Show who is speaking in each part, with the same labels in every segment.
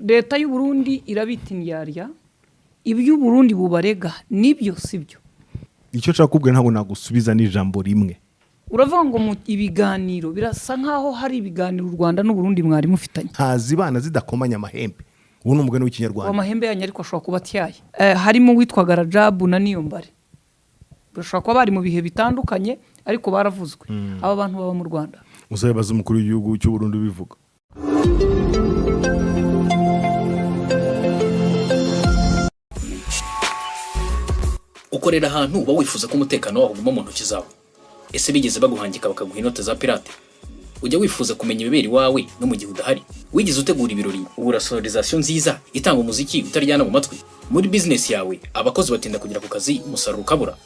Speaker 1: Leta y'u Burundi irabita indyarya. Ibyo Burundi bubarega nibyo, sibyo?
Speaker 2: Icyo nshaka kubwira, ntabwo nagusubiza n'ijambo rimwe.
Speaker 1: Uravuga ngo mu ibiganiro, birasa nkaho hari ibiganiro u Rwanda n'u Burundi mwari mufitanye.
Speaker 2: Ntazibana zidakomanya amahembe, uwo ni umugani w'Ikinyarwanda.
Speaker 1: Amahembe yanyu ariko ashobora kuba atyaye. Harimo uwitwaga Rajabu na Niyombare, bashobora kuba bari mu bihe bitandukanye, ariko baravuzwe. Aba bantu baba mu Rwanda.
Speaker 2: Uzabibaza umukuru w'igihugu cy'u Burundi ubivuga.
Speaker 3: Ukorera ahantu uba wifuza ko umutekano waho uguma mu ntoki zawe. Ese bigeze baguhangika bakaguha inote za pirate? Ujya wifuza kumenya ibibera iwawe no mu gihe udahari? Wigeze utegura ibirori ubura sonorisation nziza itanga umuziki utaryana mu matwi? Muri business yawe abakozi batinda kugera ku kazi, umusaruro ukabura?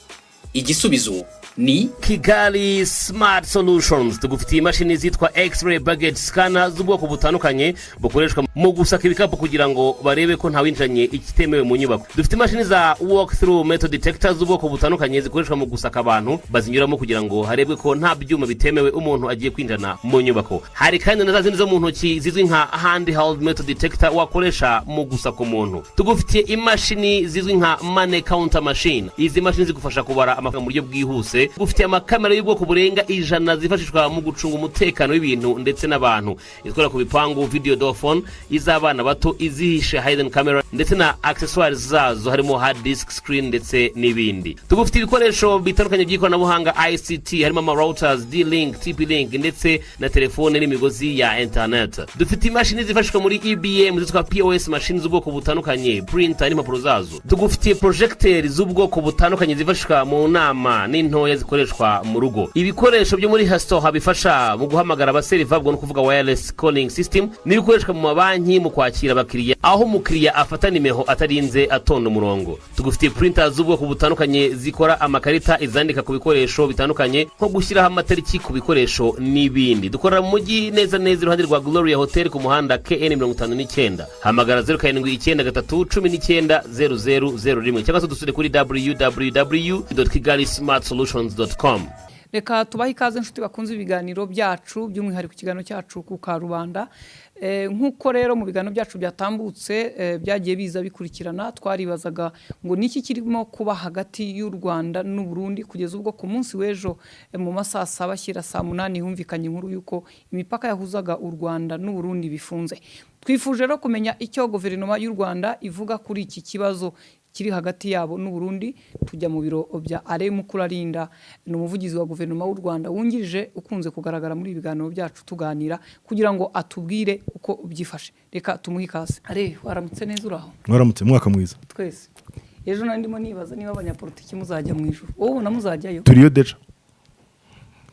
Speaker 3: Igisubizo ni
Speaker 4: Kigali Smart Solutions. Tugufitiye imashini zitwa X-ray baggage scanner z'ubwoko butandukanye, bukoreshwa mu gusaka ibikapu kugira ngo barebe ko ntawinjiranye ikitemewe mu nyubako. Dufite imashini za walk through metal detector z'ubwoko butandukanye, zikoreshwa mu gusaka abantu bazinyuramo kugira ngo harebwe ko nta byuma bitemewe umuntu agiye kwinjirana mu nyubako. Hari kandi na za zindi zo mu ntoki zizwi nka handheld metal detector wakoresha mu gusaka umuntu. Tugufitiye imashini zizwi nka money counter machine. Izi mashini zigufasha kubara amafaranga mu buryo bwihuse. Tugufitiye amakamera y'ubwoko burenga 100 zifashishwa mu gucunga umutekano w'ibintu ndetse n'abantu, izikora ku bipangu, video door phone, iz'abana bato, izihishe, hidden camera, ndetse na accessoires zazo, harimo hard disk, screen ndetse n'ibindi. Tugufitiye ibikoresho bitandukanye by'ikoranabuhanga, ICT, harimo ama routers, D-Link, TP-Link ndetse na telefone n'imigozi ya internet. Dufite imashini zifashishwa muri EBM zitwa POS machine z'ubwoko butandukanye, printer n'impapuro zazo. Tugufitiye projecteur z'ubwoko butandukanye zifashishwa mu nama n'intoya zikoreshwa mu rugo. Ibikoresho byo muri restaurant bifasha mu guhamagara abaseriva, ubwo ni ukuvuga wireless calling system, n'ibikoreshwa mu mabanki mu kwakira abakiriya, aho umukiriya afata nimero atarinze atonda umurongo. Tugufitiye printer z'ubwoko butandukanye zikora amakarita, izandika ku bikoresho bitandukanye nko gushyiraho amatariki ku bikoresho n'ibindi. Dukorera mu mujyi neza neza iruhande rwa Gloria Hotel, ku muhanda KN 59. Hamagara 0793 19 00 01 cyangwa se dusure kuri www.kigalismartsolutions.com.
Speaker 1: Reka tubahe ikaze, inshuti bakunze ibiganiro byacu, by'umwihariko ikiganiro cyacu ku Karubanda. Nk'uko rero mu biganiro byacu byatambutse, byagiye biza bikurikirana, twaribazaga ngo niki kirimo kuba hagati y'u Rwanda n'u Burundi, kugeza ubwo ku munsi w'ejo, mu masaha 7 ashyira saa 8, humvikanye inkuru y'uko imipaka yahuzaga u Rwanda n'u Burundi bifunze. Twifuje rero kumenya icyo guverinoma y'u Rwanda ivuga kuri iki kibazo kiri hagati yabo n'u Burundi. Tujya mu biro bya Alain Mukurarinda, ni umuvugizi wa guverinoma w'u Rwanda wungirije, ukunze kugaragara muri ibi biganiro byacu tuganira, kugira ngo atubwire uko byifashe. Reka tumuhe ikaze. Alain, waramutse neza, uraho?
Speaker 2: Mwaramutse, mwaka mwiza.
Speaker 1: Twese. Ejo nari ndimo nibaza niba abanyapolitiki muzajya mu ijuru. Wowe ubona muzajyayo?
Speaker 2: Turiyo déjà.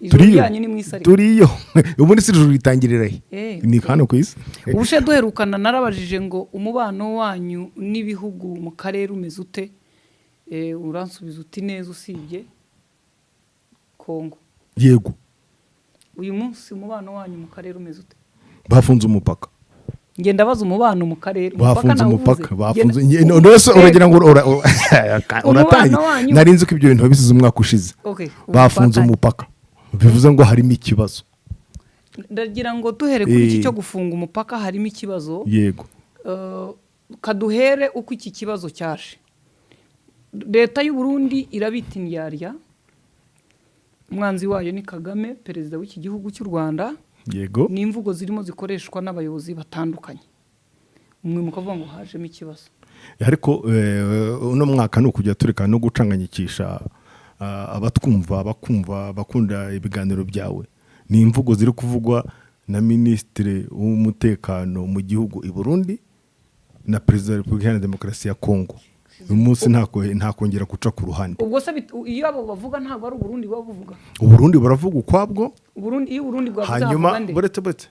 Speaker 1: Ijuru
Speaker 2: Turiyo.
Speaker 1: ryanyu ni mu isi ariko.
Speaker 2: Turiyo. Ubundi si ijuru ritangirira he? Ni hano ku isi.
Speaker 1: Ubushe duherukana narabajije ngo umubano wanyu n'ibihugu mu karere umeze ute? Uransubiza uti neza, usibye Kongo.
Speaker 2: Yego.
Speaker 1: Uyu munsi umubano wanyu mu karere umeze ute?
Speaker 2: Bafunze umupaka.
Speaker 1: Ngenda baza umubano mu karere. Umupaka
Speaker 2: Bafunze
Speaker 1: nawuvuze.
Speaker 2: umupaka, bafunze.
Speaker 1: Ngenda-
Speaker 2: None se uragira ngo uratangiye?
Speaker 1: Wanyu-
Speaker 2: Nari nzi ko ibyo bintu wabisize umwaka ushize.
Speaker 1: Okay, ubu
Speaker 2: Bafunze
Speaker 1: twatangiye.
Speaker 2: umupaka, bivuze ngo harimo ikibazo.
Speaker 1: Ndagira ngo duhere kuri iki
Speaker 2: Eh.
Speaker 1: cyo gufunga umupaka, harimo ikibazo.
Speaker 2: Yego.
Speaker 1: Kaduhere uko iki kibazo cyaje. Leta y'u Burundi irabita indyarya, umwanzi wayo ni Kagame, perezida w'iki gihugu cy'u Rwanda.
Speaker 2: Yego.
Speaker 1: Ni imvugo zirimo zikoreshwa n'abayobozi batandukanye, umwe mukavuga ngo hajemo ikibazo.
Speaker 2: Ariko uno mwaka ni ukujya tureka no gucanganyikisha abatwumva, abakumva, abakunda ibiganiro byawe. Ni imvugo ziri kuvugwa na minisitiri w'umutekano mu gihugu i Burundi na perezida wa Repubulika Iharanira Demokarasi ya Kongo. Uyu munsi ntakongera guca ku ruhande.
Speaker 1: Ubwo se iyo abo bavuga, ntabwo ari Uburundi buba buvuga?
Speaker 2: Uburundi buravuga ukwabwo.
Speaker 1: Uburundi, iyo Uburundi bwavuze
Speaker 2: Hanyuma
Speaker 1: havuga nde?
Speaker 2: Buretse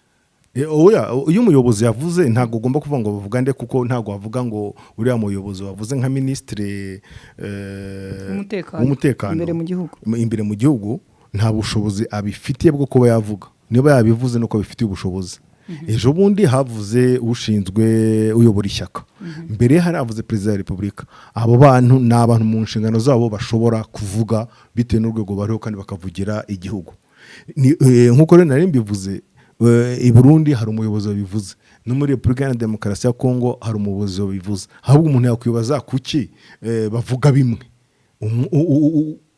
Speaker 2: oya, iyo umuyobozi yavuze ntabwo ugomba kuvuga ngo bavuga nde, kuko ntabwo wavuga ngo uriya muyobozi wavuze nka minisitiri
Speaker 1: W'umutekano.
Speaker 2: w'umutekano
Speaker 1: Imbere mu gihugu.
Speaker 2: Imbere mu gihugu, nta bushobozi abifitiye bwo kuba yavuga. Niba yabivuze nuko abifitiye ubushobozi. Ejo bundi havuze ushinzwe uyobora ishyaka, mbere hari havuze perezida wa repubulika. Abo bantu ni abantu mu nshingano zabo bashobora kuvuga bitewe n'urwego bariho kandi bakavugira igihugu. Nk'uko rero nari mbivuze. I Burundi hari umuyobozi wabivuze, no muri Repubulika Iharanira Demokarasi ya Kongo hari umuyobozi wabivuze. Ahubwo umuntu yakwibaza kuki bavuga bimwe.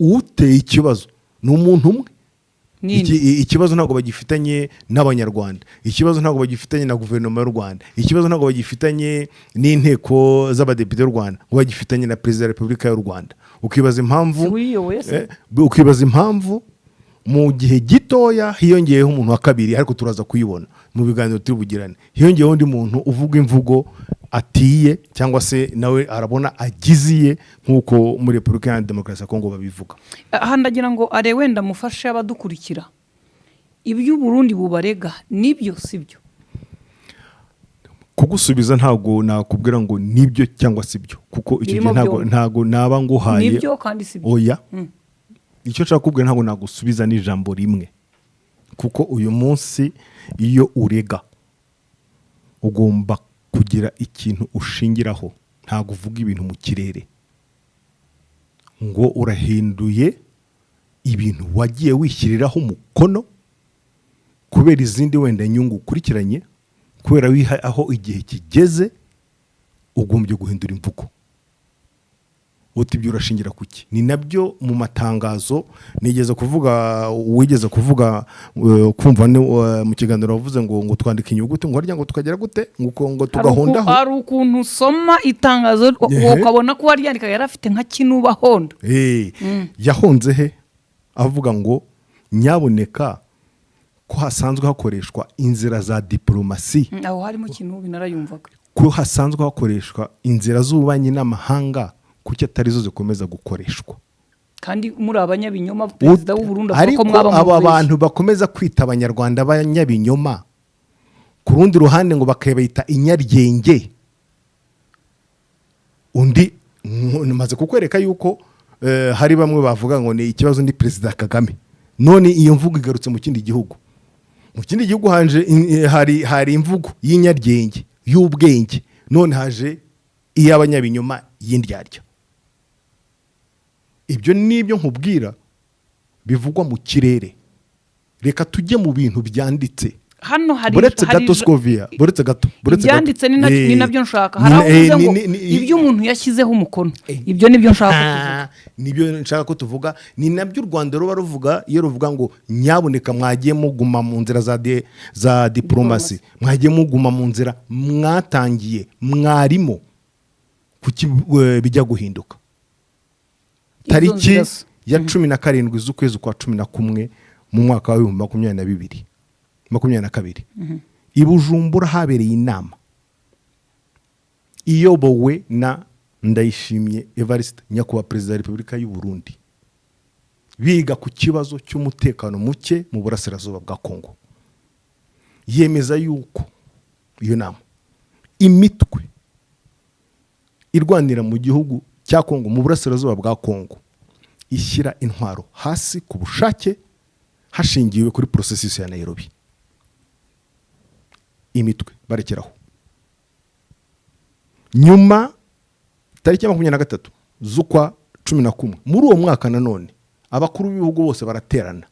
Speaker 2: Uteye ikibazo ni umuntu umwe.
Speaker 1: Ninde?
Speaker 2: Ikibazo ntabwo bagifitanye n'Abanyarwanda, ikibazo ntabwo bagifitanye na guverinoma y'u Rwanda, ikibazo ntabwo bagifitanye n'inteko z'abadepite y'u Rwanda, ngo bagifitanye na Perezida wa Repubulika y'u Rwanda. Ukibaza impamvu
Speaker 1: Si wiyoboye se?
Speaker 2: Ukibaza impamvu mu gihe gitoya hiyongeyeho umuntu wa kabiri, ariko turaza kuyibona mu biganiro turi bugirane. Hiyongeyeho undi muntu uvuga imvugo atiye, cyangwa se nawe arabona agiziye, nk'uko muri Repubulika Iharanira Demokarasi ya Kongo babivuga.
Speaker 1: Aha ndagira ngo are wenda mufashe abadukurikira, ibyo Burundi bubarega nibyo, si byo?
Speaker 2: Kugusubiza, ntabwo nakubwira ngo nibyo cyangwa si byo, kuko icyo gihe
Speaker 1: Birimo
Speaker 2: ntabwo
Speaker 1: byombi.
Speaker 2: ntabwo naba nguhaye.
Speaker 1: Nibyo kandi si byo.
Speaker 2: Oya, icyo nshaka kubwira, ntabwo nagusubiza n'ijambo rimwe, kuko uyu munsi iyo urega ugomba kugira ikintu ushingiraho. Ntabwo uvuga ibintu mu kirere ngo urahinduye ibintu wagiye wishyiriraho umukono kubera izindi wenda nyungu ukurikiranye, kubera wiha aho igihe kigeze ugombye guhindura imvugo. Uti ibyo urashingira kuki? Ni nabyo mu matangazo nigeze kuvuga, wigeze kuvuga, kumva mu kiganiro wavuze ngo twandike inyuguti, ngo harya ngo tukagera gute, ngo tugahondaho.
Speaker 1: Hari ukuntu usoma itangazo ukabona ko uwaryandika yari afite nka kinuba hondo.
Speaker 2: Yahonze he? Avuga ngo nyaboneka ko hasanzwe hakoreshwa inzira za diporomasi.
Speaker 1: Aho harimo kinubi, narayumvaga.
Speaker 2: Ko hasanzwe hakoreshwa inzira z'ububanyi n'amahanga, kuki atari zo zikomeza gukoreshwa?
Speaker 1: Kandi muri abanyabinyoma, perezida w'u Burundi avuga ko
Speaker 2: Ariko
Speaker 1: mwaba
Speaker 2: aba
Speaker 1: mubeshya.
Speaker 2: bantu bakomeza kwita Abanyarwanda abanyabinyoma, ku rundi ruhande ngo bakabita inyaryenge. Undi maze kukwereka yuko hari bamwe bavuga ngo ni ikibazo ni Perezida Kagame. None iyo mvugo igarutse mu kindi gihugu. Mu kindi gihugu hanje hari imvugo y'inyaryenge y'ubwenge, none haje iy'abanyabinyoma y'indyarya. Ibyo nibyo nkubwira bivugwa mu kirere. Reka tujye mu bintu byanditse.
Speaker 1: Hano hari
Speaker 2: Buretse
Speaker 1: hari
Speaker 2: gato, Scovia, buretse gato, buretse gato.
Speaker 1: Ibyanditse ni nabyo nshaka. Hari aho uvuze ngo ibyo umuntu yashyizeho umukono, ibyo nibyo nshaka ko tuvuga.
Speaker 2: Nibyo nshaka ko tuvuga. Ni nabyo u Rwanda ruba ruvuga iyo ruvuga ngo nyaboneka mwagiye muguma mu nzira za diporomasi, mwagiye muguma mu nzira mwatangiye mwarimo, kuki bijya guhinduka?
Speaker 1: Izo
Speaker 2: Tariki
Speaker 1: nzira zo.
Speaker 2: ya 17 z'ukwezi kwa 11 mu mwaka wa 2022, 22, i Bujumbura habereye inama iyobowe na Ndayishimiye Evariste, nyakubahwa Perezida wa Repubulika y'u Burundi, biga ku kibazo cy'umutekano muke mu burasirazuba bwa Kongo. Yemeza yuko iyo nama imitwe irwanira mu gihugu cya Kongo, mu burasirazuba bwa Kongo, ishyira intwaro hasi ku bushake hashingiwe kuri processus ya Nairobi. Imitwe barekeraho. Nyuma, tariki ya 23 z'ukwa 11 muri uwo mwaka, nanone abakuru b'ibihugu bose baraterana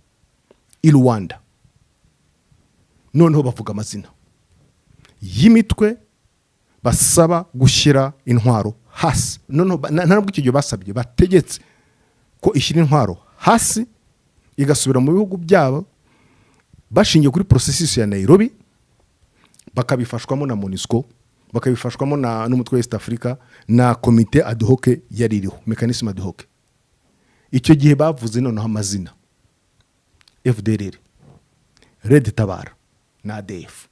Speaker 2: i Rwanda, noneho bavuga amazina y'imitwe basaba gushyira intwaro hasi. Noneho ntabwo icyo gihe basabye, bategetse ko ishyira intwaro hasi igasubira mu bihugu byabo bashingiye kuri processus ya Nairobi, bakabifashwamo na MONUSCO, bakabifashwamo n'umutwe wa East Africa na komite ad hoc yari iriho, mécanisme ad hoc. Icyo gihe bavuze noneho amazina: FDLR, Red Tabara na ADF.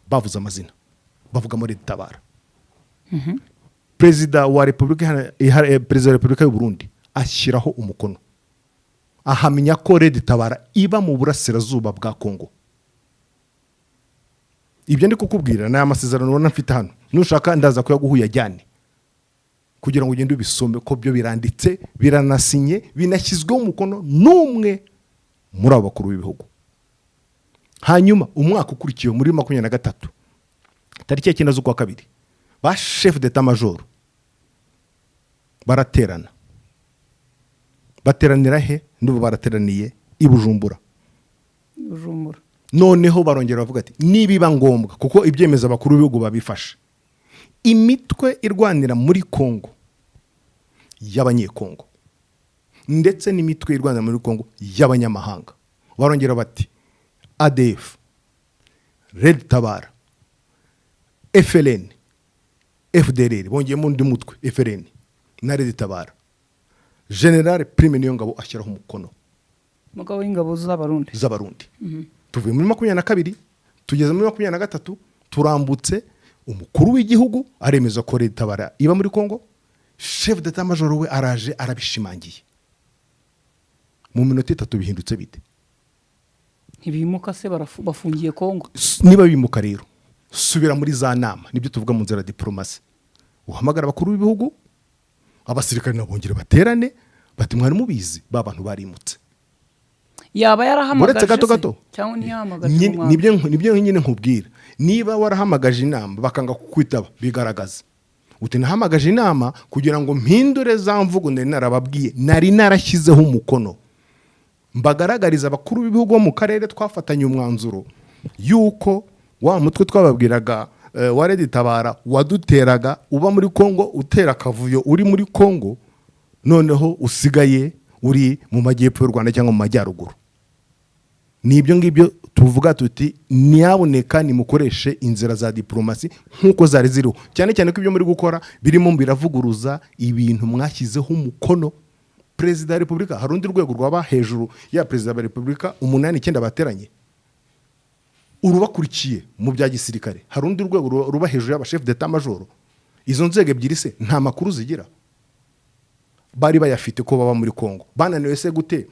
Speaker 2: Bavuze amazina, bavugamo Red Tabara. Perezida wa Repubulika y'u Burundi ashyiraho umukono, ahamya ko Red Tabara iba mu burasirazuba bwa Kongo. Ibyo ndi kukubwira ni aya masezerano ubona mfite hano. Nushaka ndaza kuyaguha uyajyane kugira ngo ugende ubisome, ko byo biranditse, biranasinye, binashyizweho umukono n'umwe muri abo bakuru b'ibihugu. Hanyuma umwaka ukurikiye, muri 23, tariki ya 9 z'ukwa kabiri, ba chef d'état major baraterana. Bateranira he? N'ubu barateraniye i Bujumbura.
Speaker 1: Bujumbura.
Speaker 2: Noneho barongera bavuga ati nibiba ngombwa, kuko ibyemezo abakuru b'ibihugu babifashe, imitwe irwanira muri Kongo y'Abanyekongo ndetse n'imitwe irwanira muri Kongo y'abanyamahanga, barongera bati ADF, Red Tabara, FLN, FDLR, bongeyemo undi mutwe FLN na Red Tabara. General Prime Niyongabo ashyiraho umukono.
Speaker 1: Umugabo w'ingabo z'Abarundi.
Speaker 2: Z'Abarundi. Tuvuye muri 22 tugeze muri 23, turambutse. Umukuru w'igihugu aremeza ko Red Tabara iba muri Congo, chef d'état major we araje arabishimangiye. Mu minota 3 bihindutse bite?
Speaker 1: Ntibimuka se? Bafungiye Kongo.
Speaker 2: Niba bimuka rero, subira muri za nama, nibyo tuvuga mu nzira ya diplomasi. Uhamagara abakuru b'ibihugu, abasirikare nabongere baterane, bati mwari mubizi, ba bantu barimutse.
Speaker 1: Yaba yarahamagaje
Speaker 2: Uretse gato
Speaker 1: se?
Speaker 2: gato.
Speaker 1: Cyangwa ntiyahamagaje umwami?
Speaker 2: Nibyo nyine nkubwira. Niba warahamagaje inama bakanga kukwitaba, bigaragaza uti nahamagaje inama kugira ngo mpindure za mvugo nari narababwiye, nari narashyizeho umukono, mbagaragariza abakuru b'ibihugu bo mu karere twafatanye umwanzuro yuko wa mutwe twababwiraga, wa Red Tabara waduteraga uba muri Kongo, utera akavuyo uri muri Kongo, noneho usigaye uri mu majyepfo y'u Rwanda cyangwa mu majyaruguru. Ni ibyo ngibyo tuvuga tuti ntiyaboneka, nimukoreshe inzira za diplomasi nk'uko zari ziriho, cyane cyane ko ibyo muri gukora birimo biravuguruza ibintu mwashyizeho umukono. Perezida wa Repubulika, hari urundi rwego rwaba hejuru ya perezida wa Repubulika? Umunani, icyenda bateranye, urubakurikiye mu bya gisirikare, hari urundi rwego ruba hejuru y'abashefu d'état major? Izo nzego ebyiri se nta makuru zigira? Bari bayafite ko baba muri Kongo, bananiwe se gute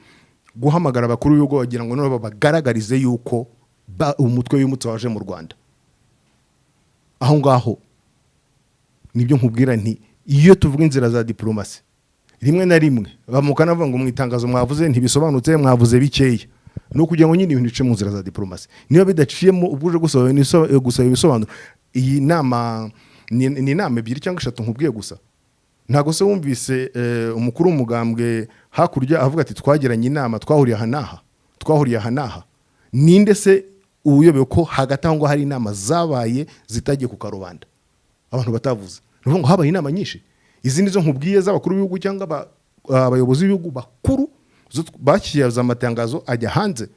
Speaker 2: guhamagara abakuru b'ibihugu bagira ngo noneho babagaragarize yuko umutwe wimutse waje mu Rwanda? Aho ngaho nibyo nkubwira nti iyo tuvuga inzira za diplomasi, rimwe na rimwe bamukanavuga ngo mu itangazo mwavuze ntibisobanutse, mwavuze bikeya. Ni ukugira ngo nyine ibintu bice mu nzira za diplomasi. Niba bidaciyemo, ubwo uje gusaba ibisobanuro. Iyi nama ni inama ebyiri cyangwa eshatu nkubwiye gusa. Ntabwo se wumvise umukuru w'umugambwe hakurya avuga ati twagiranye inama, twahuriye aha n'aha, twahuriye aha n'aha? Ninde se uyobewe ko hagati aho ngaho hari inama zabaye zitagiye ku karubanda, abantu batavuze? Ni ukuvuga ngo habaye inama nyinshi. Izi nizo nkubwiye z'abakuru b'ibihugu cyangwa abayobozi b'ibihugu bakuru, zo bashyira amatangazo ajya hanze.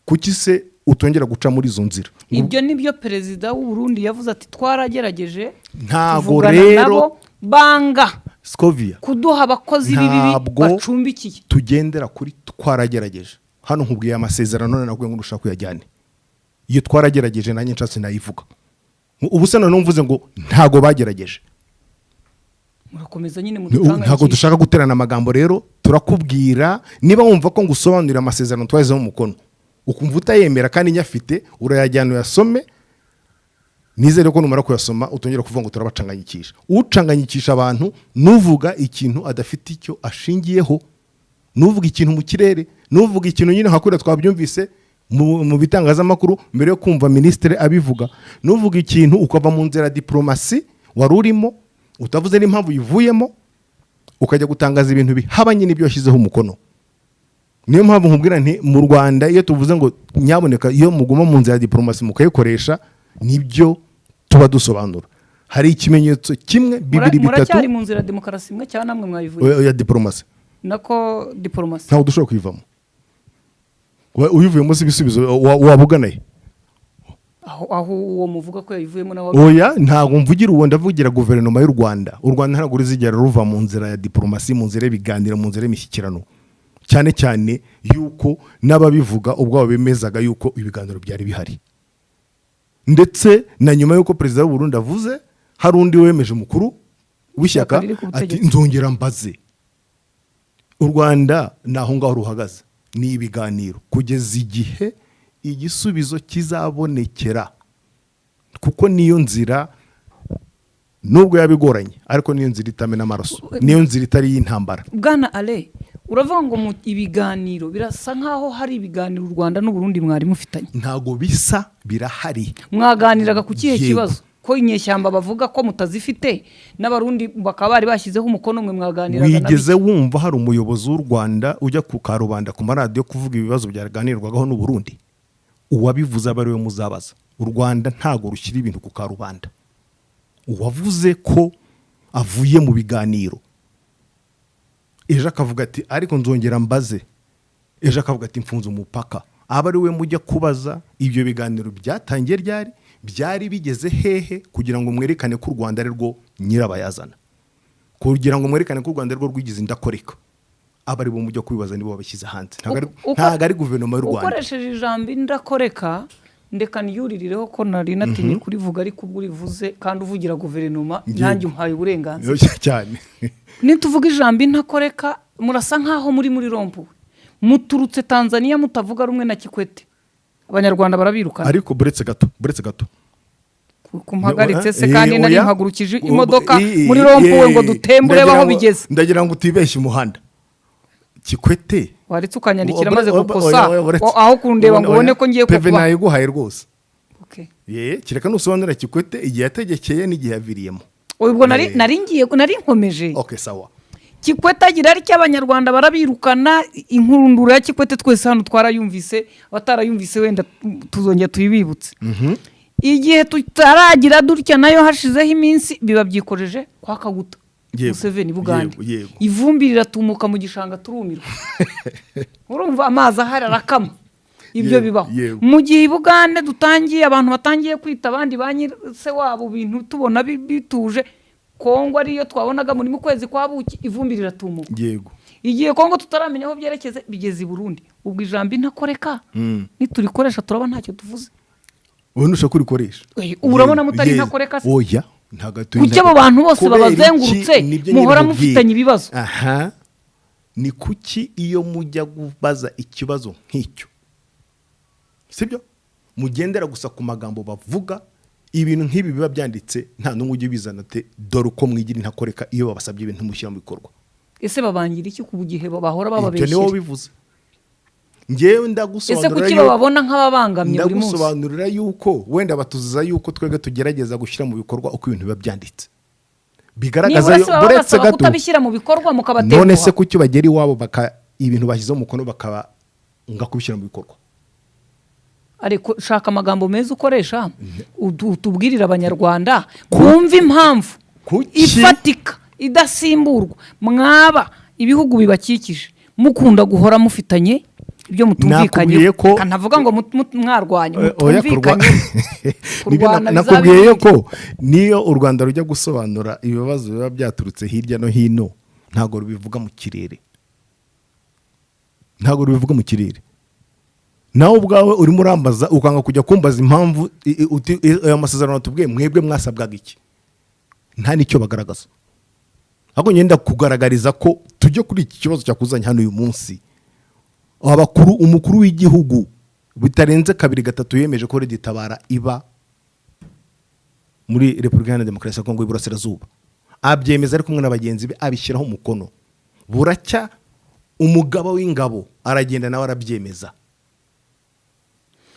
Speaker 2: Kuki se utongera guca muri izo nzira?
Speaker 1: Ibyo nibyo perezida w'u Burundi yavuze ati twaragerageje
Speaker 2: Ntago
Speaker 1: tuvugana
Speaker 2: rero
Speaker 1: nabo, banga
Speaker 2: Scovia,
Speaker 1: kuduha abakozi b'ibibi
Speaker 2: ntabwo
Speaker 1: bacumbikiye.
Speaker 2: tugendera kuri twaragerageje. Hano nkubwiye amasezerano, none nakubwiye ngo ushaka kuyajyane. Iyo twaragerageje nanjye nshatse nayivuga. Ubu se noneho mvuze ngo ntago bagerageje?
Speaker 1: Murakomeza nyine
Speaker 2: Ntabwo
Speaker 1: mudutangayikishe.
Speaker 2: dushaka guterana amagambo rero. Turakubwira, niba wumva ko ngusobanurira amasezerano twashyizeho umukono ukumva utayemera kandi nyafite, urayajyana uyasome. Nizere ko numara kuyasoma utongera kuvuga ngo turabacanganyikisha. Ucanganyikisha abantu nuvuga ikintu adafite icyo ashingiyeho, nuvuga ikintu mu kirere, nuvuga ikintu nyine nka kuriya twabyumvise mu bitangazamakuru mbere yo kumva minisitiri abivuga, nuvuga ikintu ukava mu nzira ya diplomasi wari urimo utavuze n'impamvu uyivuyemo, ukajya gutangaza ibintu bihabanye n'ibyo washyizeho umukono. Niyo mpamvu nkubwira nti mu Rwanda iyo tuvuze ngo nyaboneka iyo muguma mu nzira ya diplomasi mukayikoresha, nibyo tuba dusobanura. Hari ikimenyetso kimwe, bibiri, bitatu.
Speaker 1: Muracyari mu nzira ya demokarasi imwe cyangwa namwe mwayivuye?
Speaker 2: Ya diplomasi.
Speaker 1: Nako diporomasi.
Speaker 2: Ntabwo dushobora kuyivamo. Uyivuyemo si ibisubizo waba uganaye?
Speaker 1: Aho uwo muvuga ko yayivuyemo nawe?
Speaker 2: Oya, ntabwo mvugira uwo, ndavugira guverinoma y'u Rwanda. U Rwanda ntabwo ruzigera ruva mu nzira ya diplomasi, mu nzira y'ibiganiro, mu nzira y'imishyikirano, cyane cyane yuko n'ababivuga ubwabo bemezaga yuko ibiganiro byari bihari. Ndetse na nyuma y'uko perezida w'u Burundi avuze, hari undi wemeje, umukuru w'ishyaka
Speaker 1: Ishyaka riri ku
Speaker 2: ati
Speaker 1: butegetsi.
Speaker 2: nzongera mbaze. U Rwanda ni aho ngaho ruhagaze, ni ibiganiro kugeza igihe igisubizo kizabonekera, kuko niyo nzira, nubwo yaba igoranye, ariko niyo nzira itamena amaraso, niyo nzira itari iy'intambara.
Speaker 1: Bwana Ale, uravuga ngo mu ibiganiro birasa nkaho hari ibiganiro u Rwanda n'u Burundi mwari mufitanye.
Speaker 2: Ntabwo bisa, birahari.
Speaker 1: Mwaganiraga ku kihe
Speaker 2: Yego.
Speaker 1: kibazo? Ko inyeshyamba bavuga ko mutazifite, n'Abarundi bakaba bari bashyizeho umukono, mwe mwaganiraga na
Speaker 2: Wigeze wumva hari umuyobozi w'u Rwanda ujya ku karubanda ku maradiyo kuvuga ibibazo byaganirwagaho n'u Burundi? Uwabivuze aba ariwe muzabaza. U Rwanda ntago rushyira ibintu ku karubanda. Uwavuze ko avuye mu biganiro, ejo akavuga ati ariko nzongera mbaze, ejo akavuga ati mfunze umupaka, aba ari we mujya kubaza. Ibyo biganiro byatangiye ryari, byari bigeze hehe, kugira ngo mwerekane ko u Rwanda ari rwo nyirabayazana, kugira ngo mwerekane ko u Rwanda ari rwo rwigize indakoreka? Aba ari bo mujya kubibaza, nibo babishyize hanze, ntabwo ntabwo ari guverinoma y'u Rwanda.
Speaker 1: Ukoresheje ijambo indakoreka, ndeka niyuririreho ko nari natinye kurivuga, ariko ubwo urivuze kandi uvugira guverinoma, nanjye umpaye uburenganzira.
Speaker 2: Cyane.
Speaker 1: Nituvuga ijambo intakoreka, murasa nk'aho muri rond-point, muturutse Tanzania mutavuga rumwe na Kikwete, Abanyarwanda barabirukana.
Speaker 2: Ariko buretse gato, buretse gato.
Speaker 1: Kumpagaritse se
Speaker 2: Eh,
Speaker 1: kandi nari
Speaker 2: oya.
Speaker 1: mpagurukije imodoka muri rond-point ngo dutembe urebe aho bigeze?
Speaker 2: Ndagira ngo utibeshye umuhanda Kikwete.
Speaker 1: Waretse ukanyandikira
Speaker 2: Oya,
Speaker 1: maze
Speaker 2: oya,
Speaker 1: gukosa,
Speaker 2: oya, uretse.
Speaker 1: aho kundeba ngo
Speaker 2: Oya,
Speaker 1: ubone ko ngiye
Speaker 2: PV
Speaker 1: kukuba.
Speaker 2: Nayiguhaye rwose.
Speaker 1: Okay.
Speaker 2: Ye, kereka nusobanura Kikwete igihe yategekeye n'igihe yaviriyemo.
Speaker 1: Ubwo nari nari ngiye, nari nkomeje.
Speaker 2: Okay, sawa.
Speaker 1: Kikwete agira atya, Abanyarwanda barabirukana. Inkurundura ya Kikwete twese hano twarayumvise, abatarayumvise wenda tuzongera tuyibibutse. Igihe tutaragira dutya, nayo hashizeho iminsi, biba byikoreje kwa Kaguta Museveni, Bugande.
Speaker 2: Yego, yego.
Speaker 1: Ivumbi riratumuka mu gishanga, turumirwa. Urumva amazi ahari arakama, ibyo bibaho. Mu gihe i Bugande dutangiye, abantu batangiye kwita abandi ba nyirase wabo, ibintu tubona bituje, Kongo ariyo twabonaga muri mu kwezi kwa buki, ivumbi riratumuka. Igihe Kongo tutaramenya aho byerekeze, bigeze i Burundi. Ubwo ijambo intakoreka niturikoresha turaba ntacyo tuvuze.
Speaker 2: Wowe ntushaka kurikoresha.
Speaker 1: Ubu urabona mutari intakoreka se?
Speaker 2: Oya, ntabwo turi
Speaker 1: Kuki abo
Speaker 2: intakoreka.
Speaker 1: bantu bose
Speaker 2: Kubera
Speaker 1: babazengurutse
Speaker 2: iki? Nibyo nyine
Speaker 1: muhora
Speaker 2: nkubwira.
Speaker 1: mufitanye ibibazo?
Speaker 2: Aha ni kuki iyo mujya kubaza ikibazo nk'icyo, sibyo, mugendera gusa ku magambo bavuga? Ibintu nk'ibi biba byanditse, nta n'umwe ujya ubizana ati dore uko mwigira intakoreka iyo babasabye ibintu mushyira mu bikorwa.
Speaker 1: Ese babangira iki ku gihe bahora
Speaker 2: Ibyo niwo
Speaker 1: bababeshyera?
Speaker 2: bivuze. Ngewe
Speaker 1: Ese
Speaker 2: ndagusobanurira
Speaker 1: kuki bababona nk'ababangamye buri munsi?
Speaker 2: Ndagusobanurira yuko wenda batuziza yuko twebwe tugerageza gushyira mu bikorwa uko ibintu biba byanditse bigaragaza
Speaker 1: Nibura se baba
Speaker 2: buretse
Speaker 1: babasaba
Speaker 2: gato.
Speaker 1: kutabishyira mu bikorwa,
Speaker 2: None se
Speaker 1: mukabatenguha?
Speaker 2: kuki bagera iwabo baka ibintu bashyizeho umukono bakaba nga kubishyira mu bikorwa?
Speaker 1: Ariko shaka amagambo meza ukoresha, utubwirire Abanyarwanda bumve impamvu ifatika idasimburwa mwaba ibihugu bibakikije mukunda guhora mufitanye ibyo mutumvikanye.
Speaker 2: Nakubwiye ko-
Speaker 1: Ntavuga ngo mwarwanye,
Speaker 2: Oya,
Speaker 1: mutumvikanye.
Speaker 2: Nibyo
Speaker 1: Kurwana bizaba
Speaker 2: nakubwiye
Speaker 1: ibindi.
Speaker 2: ko niyo u Rwanda rujya gusobanura ibibazo biba byaturutse hirya no hino, ntabwo rubivuga mu kirere, ntabwo rubivuga mu kirere. Nawe ubwawe urimo urambaza, ukanga kujya kumbaza impamvu aya masezerano tubwiye, mwebwe mwasabwaga iki? Nta n'icyo bagaragaza. Ahubwo ngenda kugaragariza ko tujye kuri iki kibazo cyakuzanye hano uyu munsi. Abakuru, umukuru w'igihugu bitarenze kabiri gatatu yemeje ko RED-Tabara iba muri Repubulika Iharanira Demokarasi ya Kongo y'Iburasirazuba, abyemeza ari kumwe na bagenzi be, abishyiraho umukono. Buracya umugaba w'ingabo aragenda nawe arabyemeza.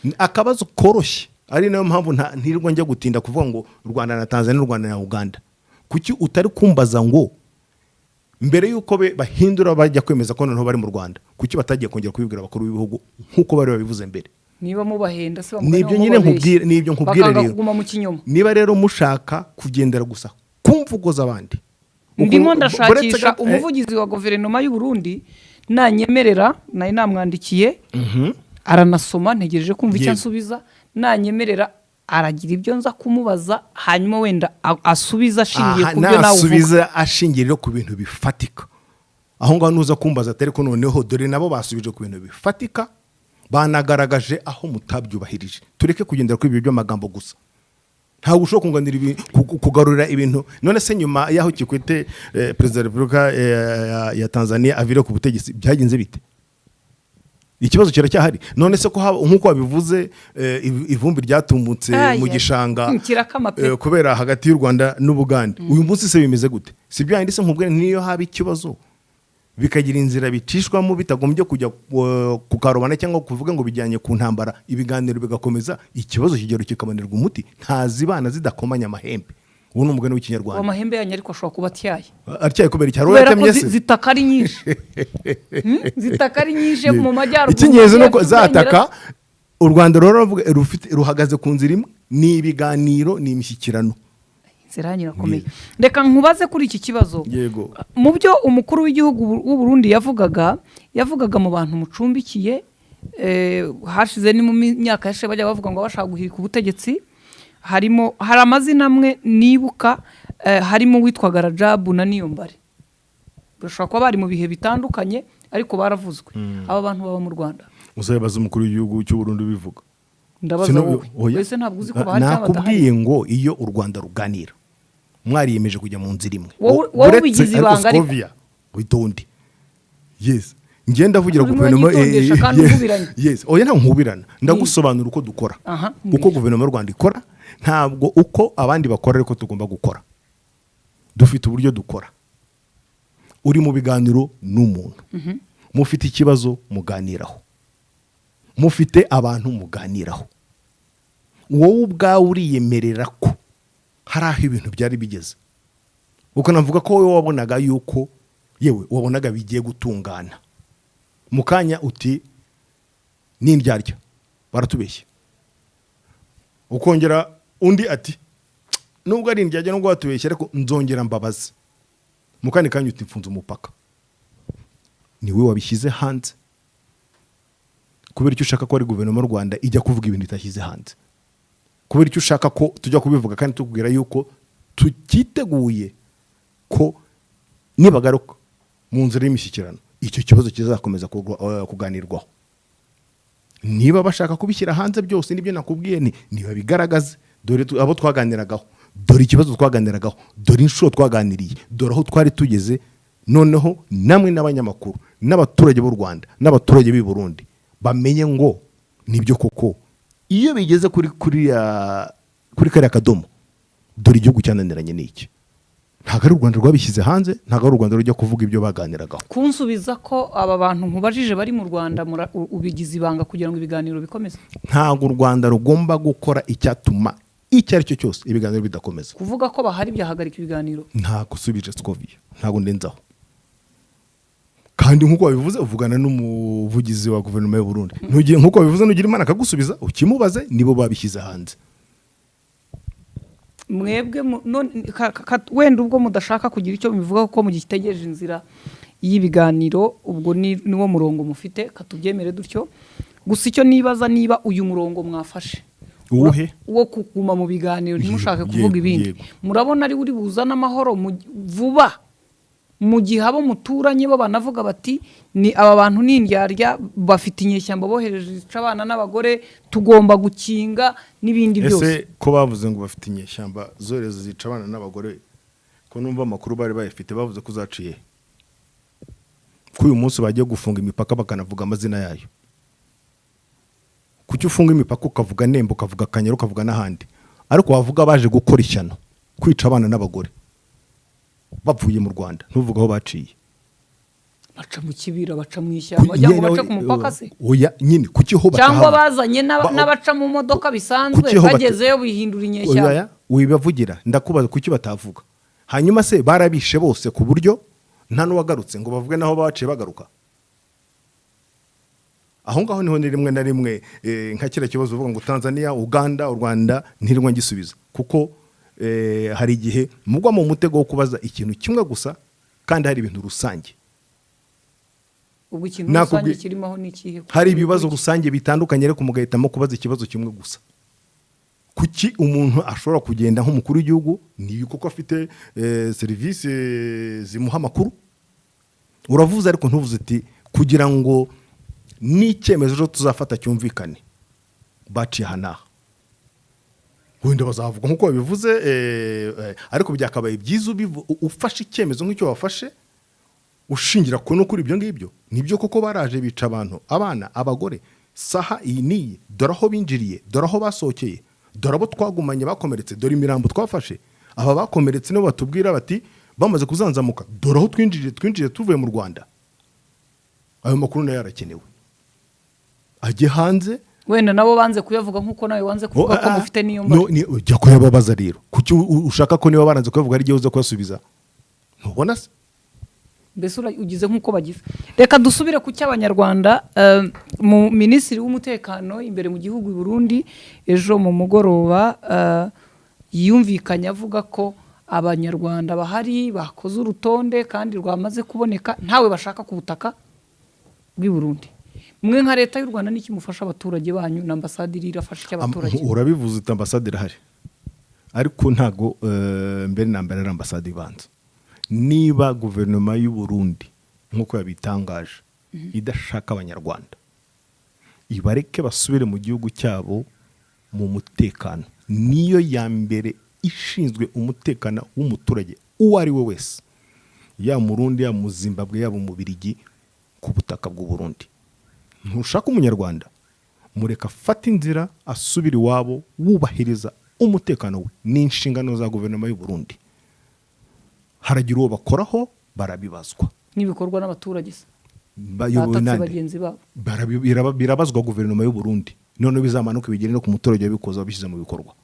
Speaker 2: Ni akabazo koroshye, ari nayo mpamvu ntirirwa njya gutinda kuvuga ngo u Rwanda na Tanzania, u Rwanda na Uganda. Kuki utari kumbaza ngo mbere y'uko bahindura bajya kwemeza ko noneho bari mu Rwanda, kuki batagiye kongera kubibwira abakuru b'ibihugu nk'uko bari babivuze mbere?
Speaker 1: Niba mubahenda se,
Speaker 2: Nibyo nyine nkubwira, nibyo nkubwira.
Speaker 1: bakanga
Speaker 2: Rero
Speaker 1: kuguma mu kinyoma.
Speaker 2: niba rero mushaka kugendera gusa ku mvugo z'abandi,
Speaker 1: Ndimo
Speaker 2: buretse
Speaker 1: ndashakisha umuvugizi wa guverinoma y'u Burundi nanyemerera. Nari namwandikiye aranasoma, ntegereje kumva icyo ansubiza. Nanyemerera aragira ibyo nza kumubaza, hanyuma wenda asubiza ashingiye ku byo nawe uvuga.
Speaker 2: Nasubiza ashingiye rero ku bintu bifatika, aho ngaho nuza kumbaza atari ko noneho dore nabo basubije ku bintu bifatika, banagaragaje aho mutabyubahirije. Tureke kugendera kuri ibyo by'amagambo gusa. Ntabwo ushobora kunganira kugarurira ibintu. None se nyuma y'aho Kikwete, perezida wa Repubulika ya Tanzania, avire ku butegetsi, byagenze bite? Ikibazo kiracyahari. None se ko nk'uko wabivuze, ivumbi ryatumutse
Speaker 1: Aya.
Speaker 2: mu gishanga
Speaker 1: Kirakama pe.
Speaker 2: Kubera hagati y'u Rwanda n'Ubugande, uyu munsi se bimeze gute? Si byo yandi se nkubwire, niyo haba ikibazo. Bikagira inzira bicishwamo bitagombye kujya ku karubanda cyangwa kuvuga ngo bijyanye ku ntambara, ibiganiro bigakomeza, ikibazo kigero kikabonerwa umuti. Ntazibana zidakomanya amahembe, uwo ni umugani w'Ikinyarwanda.
Speaker 1: Amahembe yanyu ariko ashobora kuba atyaye.
Speaker 2: Atyaye kubera iki? Hari uwo
Speaker 1: Kubera ko
Speaker 2: yatemye se?
Speaker 1: zitaka ari nyinshi. Zitaka ari nyinshi mu majyaruguru,
Speaker 2: Icy'ingenzi ni uko
Speaker 1: mu majyepfo,
Speaker 2: zataka, u Rwanda rero ruhagaze ku nzira imwe, ni ibiganiro, ni imishyikirano.
Speaker 1: Inzira yanyu irakomeye. Reka nkubaze kuri iki kibazo.
Speaker 2: Yego.
Speaker 1: Mu byo umukuru w'igihugu w'u Burundi yavugaga mu bantu mucumbikiye, hashize ni mu myaka yashize bajya bavuga ngo bashaka guhirika ubutegetsi, harimo, hari amazina amwe nibuka, harimo uwitwaga Rajabu na Niyombare. Bashobora kuba bari mu bihe bitandukanye, ariko baravuzwe. Aba bantu baba mu Rwanda?
Speaker 2: Uzabibaza umukuru w'igihugu cy'u Burundi ubivuga.
Speaker 1: Ndabaza wowe.
Speaker 2: Oya.
Speaker 1: Wese ntabwo uzi ko bahari cyangwa badahari?
Speaker 2: Nakubwiye ngo iyo u Rwanda ruganira, mwariyemeje kujya mu nzira imwe.
Speaker 1: Wowe
Speaker 2: Uretse
Speaker 1: ubigize
Speaker 2: ariko
Speaker 1: ibanga ariko.
Speaker 2: Scovia, witonde. Yes, ngenda ndavugira
Speaker 1: Urimo
Speaker 2: guverinoma.
Speaker 1: uranyitondesha kandi unkubiranye.
Speaker 2: Yes, oya, ntabwo nkubirana, ndagusobanura uko dukora, uko
Speaker 1: mbwira.
Speaker 2: guverinoma y'u Rwanda ikora. Ntabwo uko abandi bakora ariko tugomba gukora. Dufite uburyo dukora. Uri mu biganiro n'umuntu, mufite ikibazo muganiraho, mufite abantu muganiraho, wowe ubwawe uriyemerera ko hari aho ibintu byari bigeze, ukanavuga ko wowe wabonaga yuko, yewe, wabonaga bigiye gutungana. Mu kanya uti n'indyarya, baratubeshya. Ukongera undi ati nubwo ari indyarya, nubwo batubeshya, ariko nzongera mbabaze. Mu kandi kanya uti mfunze umupaka. Niwe wabishyize hanze. Kubera icyo ushaka ko ari guverinoma y'u Rwanda ijya kuvuga ibintu itashyize hanze? Kubera icyo ushaka ko tujya kubivuga kandi tukubwira yuko tukiteguye ko nibagaruka mu nzira y'imishyikirano icyo kibazo kizakomeza kuganirwaho? Niba bashaka kubishyira hanze byose, nibyo nakubwiye, ni nibabigaragaze: dore abo twaganiragaho, dore ikibazo twaganiragaho, dore inshuro twaganiriye, dore aho twari tugeze. Noneho namwe n'abanyamakuru n'abaturage b'u Rwanda n'abaturage b'i Burundi bamenye ngo nibyo koko, iyo bigeze kuri kariya kadomo, dore igihugu cyananiranye ni iki. Ntabwo ari u Rwanda rwabishyize hanze, ntabwo ari u Rwanda rujya kuvuga ibyo baganiragaho.
Speaker 1: Kunsubiza ko aba bantu nkubajije bari mu Rwanda, ubigize ibanga kugira ngo ibiganiro bikomeze?
Speaker 2: Ntabwo u Rwanda rugomba gukora icyatuma icyo ari cyo cyose ibiganiro bidakomeza.
Speaker 1: Kuvuga ko bahari byahagarika ibiganiro?
Speaker 2: Ntabwo usubije, Scovia, ntabwo ndenzaho. Kandi nk'uko wabivuze, uvugana n'umuvugizi wa guverinoma y'u Burundi. Ntugiye nk'uko wabivuze, nugira Imana akagusubiza, ukimubaze nibo babishyize hanze.
Speaker 1: Mwebwe none wenda ubwo mudashaka kugira icyo mubivuga kuko mugitegereje inzira y'ibiganiro, ubwo niwo murongo mufite, katubyemere dutyo. Gusa icyo nibaza, niba uyu murongo mwafashe
Speaker 2: Uwuhe?
Speaker 1: wo kuguma mu biganiro, ntimushake kuvuga ibindi, murabona ari uri buzane amahoro vuba, mu gihe abo muturanye bo banavuga bati ni aba bantu ni indyarya, bafite inyeshyamba bohereje zica abana n'abagore, tugomba gukinga n'ibindi byose?
Speaker 2: Ese ko bavuze ngo bafite inyeshyamba zohereza zica abana n'abagore, ko numva amakuru bari bayafite, bavuze ko zaciye, ko uyu munsi bagiye gufunga imipaka bakanavuga amazina yayo? Kuki ufunga imipaka ukavuga Nemba, ukavuga Kanyaru, ukavuga n'ahandi, ariko wavuga baje gukora ishyano, kwica abana n'abagore bavuye mu Rwanda, ntuvuge aho baciye?
Speaker 1: Baca mu kibira, baca mu ishyamba, cyangwa baca ku mupaka se?
Speaker 2: Oya nyine, kuki ho
Speaker 1: Cyangwa
Speaker 2: batahaba?
Speaker 1: bazanye n'abaca mu modoka bisanzwe,
Speaker 2: Kuki ho
Speaker 1: bagezeyo bihindura inyeshyamba?
Speaker 2: Oya, wibavugira. Ndakubaza, kuki batavuga? Hanyuma se barabishe bose ku buryo nta n'uwagarutse ngo bavuge naho baciye bagaruka? Aho ngaho niho ni rimwe na rimwe, nka kiriya kibazo uvuga ngo Tanzania, Uganda, u Rwanda, ntirimwe ngisubiza, kuko hari igihe mugwa mu mutego wo kubaza ikintu kimwe gusa kandi hari ibintu rusange.
Speaker 1: Ubwo ikintu rusange kirimo aho ni ikihe?
Speaker 2: Hari ibibazo rusange bitandukanye, ariko mugahitamo kubaza ikibazo kimwe gusa. Kuki umuntu ashobora kugenda nk'umukuru w'igihugu, ni kuko afite serivisi zimuha amakuru? Uravuze ariko ntuvuze uti kugira ngo n'icyemezo ejo tuzafata cyumvikane, baciye aha n'aha. Wenda bazavuga nk'uko babivuze, ariko byakabaye byiza ufashe icyemezo nk'icyo wafashe ushingira ku no kuri ibyo ngibyo. Nibyo koko baraje bica abantu, abana, abagore, saha iyi n'iyi, dore aho binjiriye, dore aho basohokeye, dore abo twagumanye bakomeretse, dore imirambo twafashe, aba bakomeretse nibo batubwira bati bamaze kuzanzamuka, dore aho twinjiriye, twinjiye tuvuye mu Rwanda. Ayo makuru nayo arakenewe, ajye hanze.
Speaker 1: Wenda nabo banze kuyavuga nk'uko nawe wanze kuvuga ko mufite n'iyo
Speaker 2: No,
Speaker 1: mbara.
Speaker 2: Ujya kuyababaza rero. Kuki ushaka ko niba baranze kuyavuga ari uza kuyasubiza? Ntubona se?
Speaker 1: Mbese ugize nk'uko bagize. Reka dusubire ku cy'Abanyarwanda. Mu minisitiri w'umutekano imbere mu gihugu i Burundi, ejo mu mugoroba yumvikanye avuga ko Abanyarwanda bahari bakoze urutonde kandi rwamaze kuboneka, ntawe bashaka ku butaka bw'i Burundi. Mwe nka Leta y'u Rwanda, n'iki mufasha abaturage banyu, na ambasade iri irafasha iki abaturage?
Speaker 2: Urabivuze uti ambasade irahari, ariko ntago mbere na mbere ari ambasade ibanza. Niba guverinoma y'u Burundi, nk'uko yabitangaje, idashaka Abanyarwanda, ibareke basubire mu gihugu cyabo mu mutekano. Niyo ya mbere ishinzwe umutekano w'umuturage uwo ari we wese, yaba Murundi, yaba Muzimbabwe, yaba Umubirigi, ku butaka bw'u Burundi. Ntushaka Umunyarwanda, mureka afate inzira asubira iwabo, wubahiriza umutekano we. Ni inshingano za guverinoma y'u Burundi. Haragira uwo bakoraho, barabibazwa.
Speaker 1: N'ibikorwa n'abaturage se
Speaker 2: Bayobowe
Speaker 1: batatse
Speaker 2: nande?
Speaker 1: bagenzi babo.
Speaker 2: Birabazwa guverinoma y'u Burundi, noneho bizamanuka bigere no ku muturage wabikoze, wabishyize mu bikorwa.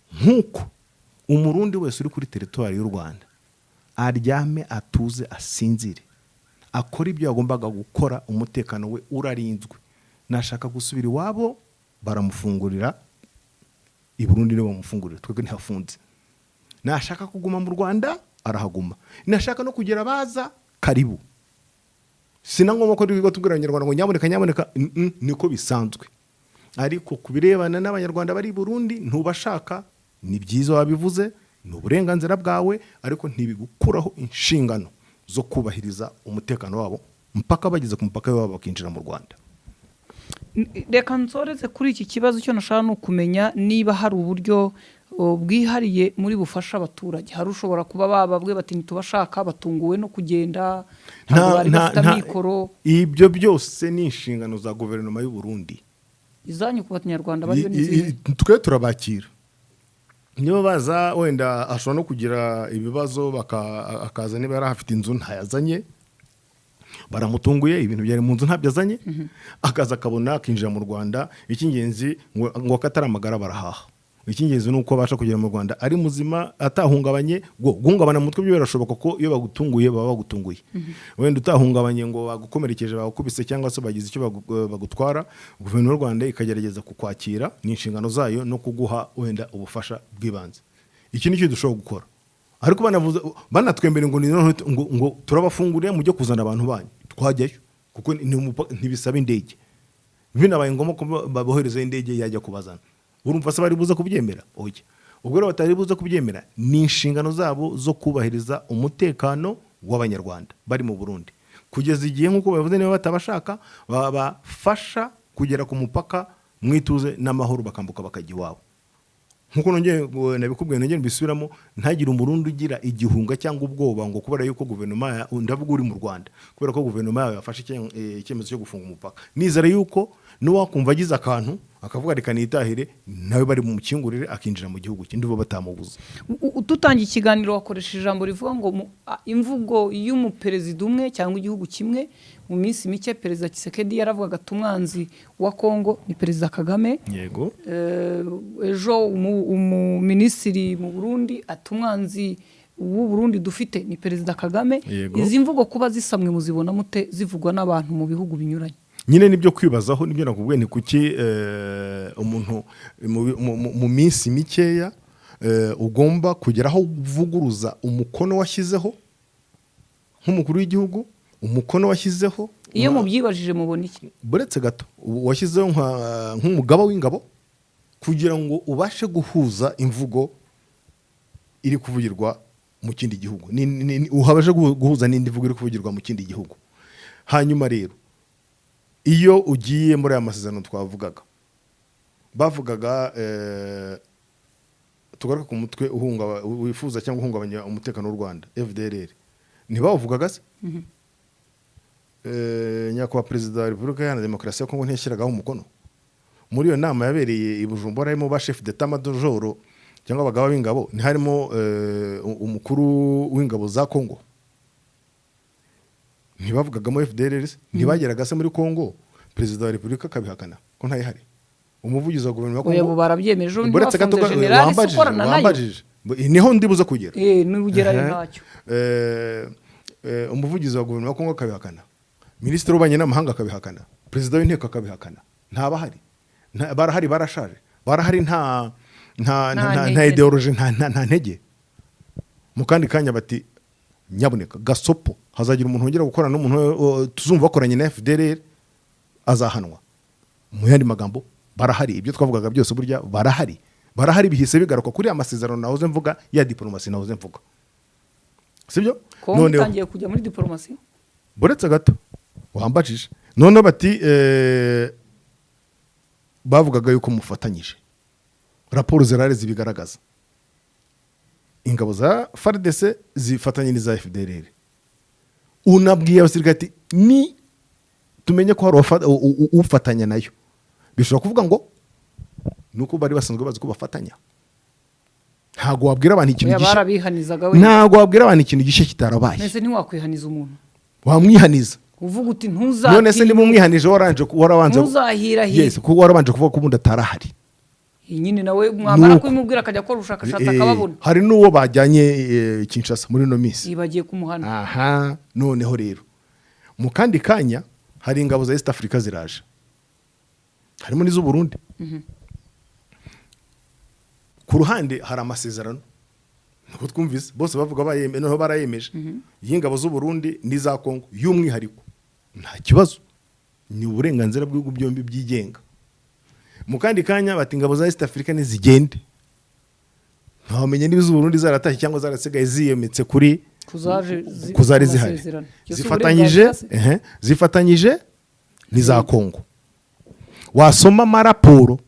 Speaker 2: Nk'uko Umurundi wese uri kuri territoire y'u Rwanda aryame atuze, asinzire, akora ibyo yagombaga gukora, umutekano we urarinzwe. Nashaka gusubira iwabo, baramufungurira. I Burundi nibo bamufungurira, twebwe ntihafunze. Nashaka kuguma mu Rwanda, arahaguma. Nashaka no kugera baza, karibu. Si na ngombwa ko twirirwa tubwira Abanyarwanda ngo nyamuneka, nyamuneka. Niko bisanzwe. Ariko ku birebana n'Abanyarwanda bari i Burundi, ntubashaka, ni byiza wabivuze, ni uburenganzira bwawe, ariko ntibigukuraho inshingano zo kubahiriza umutekano wabo mpaka bageze ku mupaka wabo bakinjira mu Rwanda.
Speaker 1: Reka nsoreze kuri iki kibazo. Icyo nashaka ni ukumenya niba hari uburyo bwihariye muri bufasha abaturage. Hari ushobora kuba bababwe bati ntitubashaka, batunguwe no kugenda, ntabwo bari bafite amikoro.
Speaker 2: Ibyo byose ni inshingano za guverinoma y'u Burundi.
Speaker 1: Izanyu ku Banyarwanda bariyo ni izihe?
Speaker 2: Twe turabakira niba baza. Wenda ashobora no kugira ibibazo, akaza, niba yari ahafite inzu ntayazanye, baramutunguye, ibintu byari mu nzu ntabyo azanye, akaza akabona akinjira mu Rwanda. Icy'ingenzi ngo ko atari amagara, barahaha. Icy'ingenzi ni uko abasha kugera mu Rwanda ari muzima, atahungabanye. Ngo guhungabana mu mutwe byo birashoboka, ko iyo bagutunguye baba bagutunguye. Wenda utahungabanye ngo bagukomerekeje, bagukubise cyangwa se bagize icyo bagutwara, guverinoma y'u Rwanda ikagerageza kukwakira, ni inshingano zayo, no kuguha wenda ubufasha bw'ibanze. Iki ni cyo dushobora gukora. Ariko banavuze, banatwembere ngo ni noneho ngo turabafungurira mujye kuzana abantu banyu, twajyayo, kuko ntibisaba indege. Binabaye ngombwa ko baboherezaho indege yajya kubazana, urumva se bari buze kubyemera? Oya. Ubwo rero batari buze kubyemera, ni inshingano zabo zo kubahiriza umutekano w'Abanyarwanda bari mu Burundi kugeza igihe, nk'uko babivuze, niba batabashaka, babafasha kugera ku mupaka mu ituze n'amahoro, bakambuka bakajya iwabo. Nkuko nongeye ngo nabikubwiye, nongeye mbisubiramo, ntagire Umurundi ugira igihunga cyangwa ubwoba ngo kubera yuko guverinoma ndavuga uri mu Rwanda, kubera ko guverinoma yawe yafashe icyemezo cyo gufunga umupaka. Nizere yuko n'uwakumva agize akantu akavuga reka nitahire, nawe bari bumukingurire akinjira mu gihugu cye, ndibo batamubuza.
Speaker 1: Dutangiye ikiganiro wakoresheje ijambo rivuga ngo imvugo y'umuperezida umwe cyangwa igihugu kimwe. Mu minsi mike Perezida Tshisekedi yaravugaga ati umwanzi wa Kongo ni Perezida Kagame.
Speaker 2: Yego.
Speaker 1: Ejo umuminisitiri mu Burundi ati umwanzi w'u Burundi dufite ni Perezida Kagame.
Speaker 2: Yego.
Speaker 1: Izi mvugo kuba zisamwe, muzibona mute zivugwa n'abantu mu bihugu binyuranye?
Speaker 2: Nyine nibyo kwibazaho, nibyo nakubwiye. Ni kuki umuntu mu minsi mikeya ugomba kugera aho uvuguruza umukono washyizeho nk'umukuru w'igihugu, umukono washyizeho?
Speaker 1: Iyo mubyibajije mubona iki?
Speaker 2: Buretse gato. Ubu washyizeho nk'umugaba w'ingabo, kugira ngo ubashe guhuza imvugo iri kuvugirwa mu kindi gihugu, uhabashe guhuza n'indi mvugo iri kuvugirwa mu kindi gihugu. Hanyuma rero iyo ugiye muri aya masezerano twavugaga, bavugaga, tugaruke ku mutwe wifuza cyangwa uhungabanya umutekano w'u Rwanda, FDLR, ntibawuvugaga se? Nyakubahwa Perezida wa Repubulika Iharanira Demokarasi ya Kongo ntiyashyiragaho umukono muri iyo nama yabereye i Bujumbura, harimo ba chef d'état major cyangwa abagaba b'ingabo? Ntiharimo umukuru w'ingabo za Kongo? Ntibavugagamo FDLR se? Ntibageraga se muri Congo, Perezida wa Repubulika akabihakana ko ntayihari, umuvugizi wa guverinoma ya
Speaker 1: Oya,
Speaker 2: Congo?
Speaker 1: bo barabyemeje. Ejo
Speaker 2: Uretse gato,
Speaker 1: ntibafunze generali se
Speaker 2: wambajije,
Speaker 1: ukorana nayo?
Speaker 2: Wambajije. Niho ndibuze kugera.
Speaker 1: Nugerayo.
Speaker 2: Ehe.
Speaker 1: Ntacyo.
Speaker 2: Umuvugizi wa guverinoma ya Kongo akabihakana, Minisitiri w'ububanyi n'amahanga akabihakana, Perezida w'inteko akabihakana. Ntabahari? Barahari, barashaje, barahari, nta
Speaker 1: Nta
Speaker 2: nta
Speaker 1: ntege.
Speaker 2: idéologie, nta ntege. Mu kandi kanya bati: "Nyabuneka, gasopo, hazagira umuntu wongera gukorana n'umuntu tuzumva bakoranye na FDLR, azahanwa." Mu yandi magambo, barahari. Ibyo twavugaga byose burya barahari, barahari. Bihise bigaruka kuri amasezerano nahoze mvuga, ya diplomasi nahoze mvuga, sibyo?
Speaker 1: Kongo
Speaker 2: Noneho
Speaker 1: itangiye kujya muri diporomasi.
Speaker 2: Buretse gato, wambajije. Noneho bati bavugaga yuko mufatanyije, raporo zirare zibigaragaza, ingabo za FARDC zifatanye n'iza FDLR. Unabwiye abasirikare ati: "Ni tumenye ko hari ufatanya nayo." Bishobora kuvuga ngo nuko bari basanzwe bazi ko bafatanya. Ntabwo wabwira abantu ikintu
Speaker 1: Oya,
Speaker 2: gishya.
Speaker 1: barabihanizaga we.
Speaker 2: Ntabwo wabwira abantu ikintu gishya kitarabaye.
Speaker 1: Mbese ntiwakwihaniza umuntu?
Speaker 2: Wamwihaniza.
Speaker 1: Uvuga uti
Speaker 2: None se
Speaker 1: ntuzatinyuke.
Speaker 2: niba umwihanije waranje warabanze
Speaker 1: Ntuzahirahire.
Speaker 2: Yes, kuko warabanje kuvuga ko ubundi atarahari.
Speaker 1: Iyi nyine nawe mwamara
Speaker 2: Nuko.
Speaker 1: kubimubwira, akajya akora ubushakashatsi, akababona.
Speaker 2: Hari n'uwo bajyanye Kinshasa muri ino minsi.
Speaker 1: Iyi bagiye kumuhana.
Speaker 2: Aha noneho rero, mu kandi kanya hari ingabo za East Africa ziraje, harimo n'iz'u Burundi. Ku ruhande hari amasezerano, niko twumvise bose bavuga, noneho barayemeje, y'ingabo z'u Burundi n'iza Kongo y'umwihariko. Nta kibazo, ni uburenganzira bw'ibihugu byombi byigenga. Mu kandi kanya bati: "Ingabo za East Africa nizigende." Ntawamenya niba iz'u Burundi zaratashye cyangwa zarasigaye ziyometse kuri
Speaker 1: Kuzaje
Speaker 2: kuzari
Speaker 1: ku
Speaker 2: zihari.
Speaker 1: masezerano. Icyo si
Speaker 2: Zifatanyije
Speaker 1: uburenganzira se?
Speaker 2: Ehe, zifatanyije n'iza Kongo. Wasoma amaraporo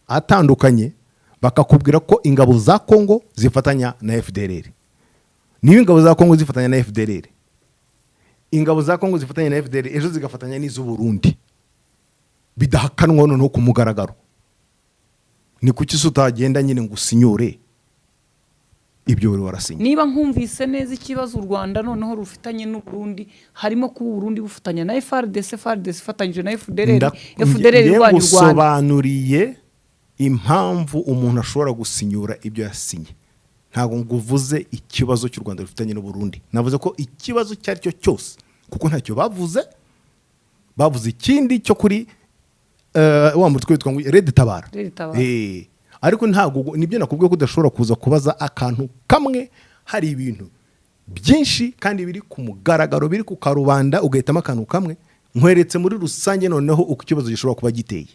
Speaker 2: atandukanye, bakakubwira ko ingabo za Kongo zifatanya na FDLR. Niba ingabo za Kongo zifatanya na FDLR, ingabo za Kongo zifatanya na FDLR, ejo zigafatanya n'iz'u Burundi, bidahakanwa noneho ku mugaragaro, ni kuki se utagenda nyine ngo usinyure ibyo wari warasinye?
Speaker 1: Niba nkumvise neza, ikibazo u Rwanda noneho rufitanye n'u Burundi harimo kuba u Burundi bufatanya na FARDC, FARDC ifatanyije na FDLR, FDLR
Speaker 2: Ngiye
Speaker 1: irwanya u Rwanda.
Speaker 2: Gusobanuriye impamvu umuntu ashobora gusinyura ibyo yasinye. Ntabwo nguvuze ikibazo cy'u Rwanda rufitanye n'u Burundi. Navuze ko ikibazo icyo ari cyo cyose, kuko ntacyo bavuze. Bavuze ikindi cyo kuri wa mutwe witwa ngo Red Tabara.
Speaker 1: Red Tabara.
Speaker 2: Ariko ntabwo nibyo nakubwiye ko udashobora kuza kubaza akantu kamwe, hari ibintu byinshi kandi biri ku mugaragaro, biri ku karubanda, ugahitamo akantu kamwe. Nkweretse muri rusange noneho uko ikibazo gishobora kuba giteye,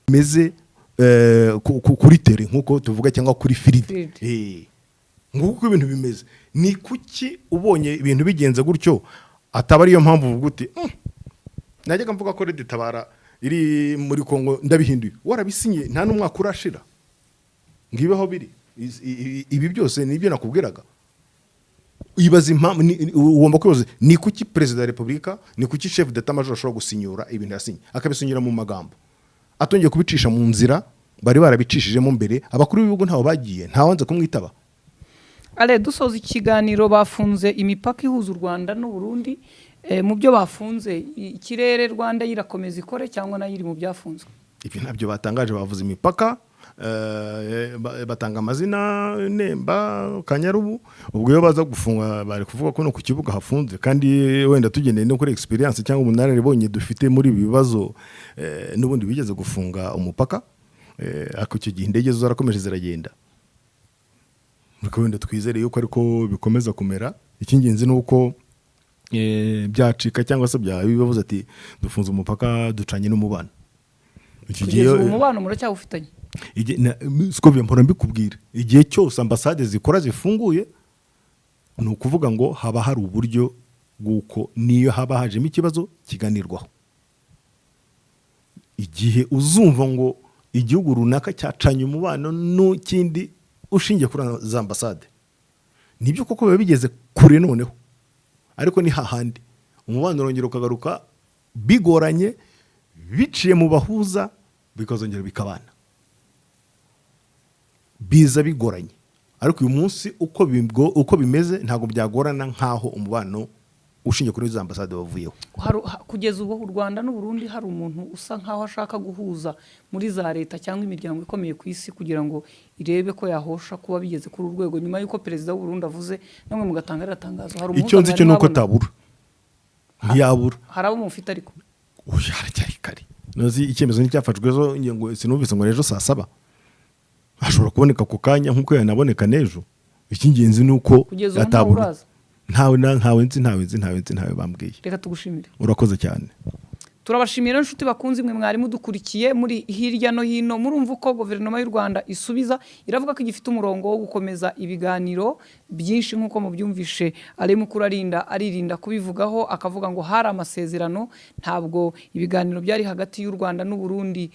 Speaker 2: bimeze kuri terrain nk'uko tuvuga, cyangwa kuri field.
Speaker 1: Field.
Speaker 2: Nguko uko ibintu bimeze. Ni kuki ubonye ibintu bigenze gutyo ataba ariyo mpamvu uvuga uti: Najyaga mvuga ko Red Tabara iri muri Kongo, ndabihinduye"? Warabisinye, nta n'umwaka urashira ngibeho biri. Ibi byose nibyo nakubwiraga. Ibaza impamvu ugomba kwibaza: ni kuki Perezida wa Repubulika, ni kuki chef d'état major ashobora gusinyura ibintu yasinye, akabisinyura mu magambo, atongeye kubicisha mu nzira bari barabicishijemo mbere? Abakuru b'ibihugu ntaho bagiye, ntawanze kumwitaba.
Speaker 1: Ale, dusoza ikiganiro, bafunze imipaka ihuza u Rwanda n'u Burundi. Mu byo bafunze, ikirere Rwanda irakomeza ikore cyangwa nayo iri mu byafunzwe?
Speaker 2: Ibyo ntabyo batangaje. Bavuze imipaka, batanga amazina: Nemba, Kanyarubu. Ubwo iyo baza gufunga bari kuvuga ko no ku kibuga hafunze. Kandi wenda tugendeye no kuri experience cyangwa ubunararibonye dufite muri ibi bibazo, n'ubundi bigeze gufunga umupaka, ariko icyo gihe indege zo zarakomeje ziragenda. Ariko wenda twizere yuko ariko bikomeza kumera. Icy'ingenzi ni uko byacika cyangwa se byaba bibavuze ati: "Dufunze umupaka, ducanye n'umubano." Iki gihe
Speaker 1: Kugeza ubu umubano muracyawufitanye?
Speaker 2: Scovia, mpora mbikubwira: igihe cyose ambasade zikora zifunguye, ni ukuvuga ngo haba hari uburyo bw'uko niyo haba hajemo ikibazo kiganirwaho. Igihe uzumva ngo igihugu runaka cyacanye umubano n'ikindi ushingiye kuri za ambasade, nibyo koko biba bigeze kure noneho. Ariko ni hahandi umubano urongera ukagaruka bigoranye, biciye mu bahuza, bikazongera bikabana, biza bigoranye. Ariko uyu munsi uko bimeze ntabwo byagorana nk'aho umubano Ushingiye kuri izo ambasade wavuyeho.
Speaker 1: Kugeza ubu u Rwanda n'u Burundi, hari umuntu usa nkaho ashaka guhuza muri za leta cyangwa imiryango ikomeye ku isi kugira ngo irebe ko yahosha kuba bigeze kuri uru rwego, nyuma y'uko perezida w'u Burundi avuze, namwe mugatanga ririya tangazo? Hari
Speaker 2: Icyo nzi
Speaker 1: umuhuza
Speaker 2: cyo ni uko
Speaker 1: mwari mwabona?
Speaker 2: atabura, ntiyabura.
Speaker 1: Hari abo mufite ariko?
Speaker 2: Oya, haracyari kare. Nozi icyemezo nticyafashwe ejo, ngira ngo sinumvise ngo ejo saa 7 ashobora kuboneka ako kanya nk'uko yanaboneka n'ejo. Icy'ingenzi ni uko
Speaker 1: Kugeza ubu ntawe
Speaker 2: atabura.
Speaker 1: uraza?
Speaker 2: Ntawe, ntawe nzi, ntawe nzi, ntawe nzi, ntawe bambwiye.
Speaker 1: Reka tugushimire.
Speaker 2: Urakoze cyane.
Speaker 1: Turabashimira, inshuti bakunze, mwe mwari mudukurikiye muri hirya no hino. Murumva uko guverinoma y'u Rwanda isubiza, iravuga ko igifite umurongo wo gukomeza ibiganiro byinshi. Nk'uko mubyumvishe, Alain Mukurarinda aririnda kubivugaho, akavuga ngo hari amasezerano. Ntabwo ibiganiro byari hagati y'u Rwanda n'u Burundi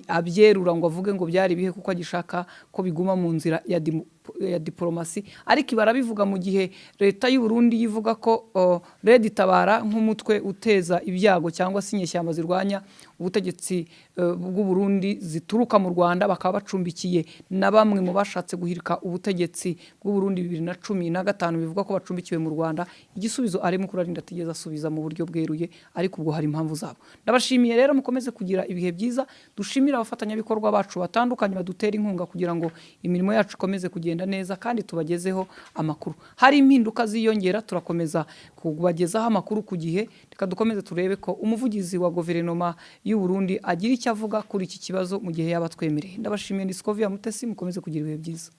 Speaker 1: abyerura ngo avuge ngo byari ibihe, kuko agishaka ko biguma mu nzira ya diporomasi. Ariko ibi arabivuga mu gihe leta y'u Burundi yivuga ko Red Tabara nk'umutwe uteza ibyago cyangwa se inyeshyamba zirwanya ubutegetsi bw'u Burundi zituruka mu Rwanda, bakaba bacumbikiye na bamwe mu bashatse guhirika ubutegetsi bw'u Burundi 2015, bivuga ko bacumbikiwe mu Rwanda. Igisubizo Alain Mukurarinda atigeze asubiza mu buryo bweruye, ariko ubwo hari impamvu zabo. Ndabashimiye rero, mukomeze kugira ibihe byiza. Dushimire abafatanyabikorwa bacu batandukanye badutera inkunga kugira ngo imirimo yacu ikomeze kugenda neza kandi tubagezeho amakuru. Hari impinduka ziyongera, turakomeza kubagezaho amakuru ku gihe. Reka dukomeze turebe ko umuvugizi wa guverinoma y'u Burundi agira icyo avuga kuri iki kibazo mu gihe yaba atwemereye. Ndabashimiye, ni Scovia Mutesi, mukomeze kugira ibihe byiza.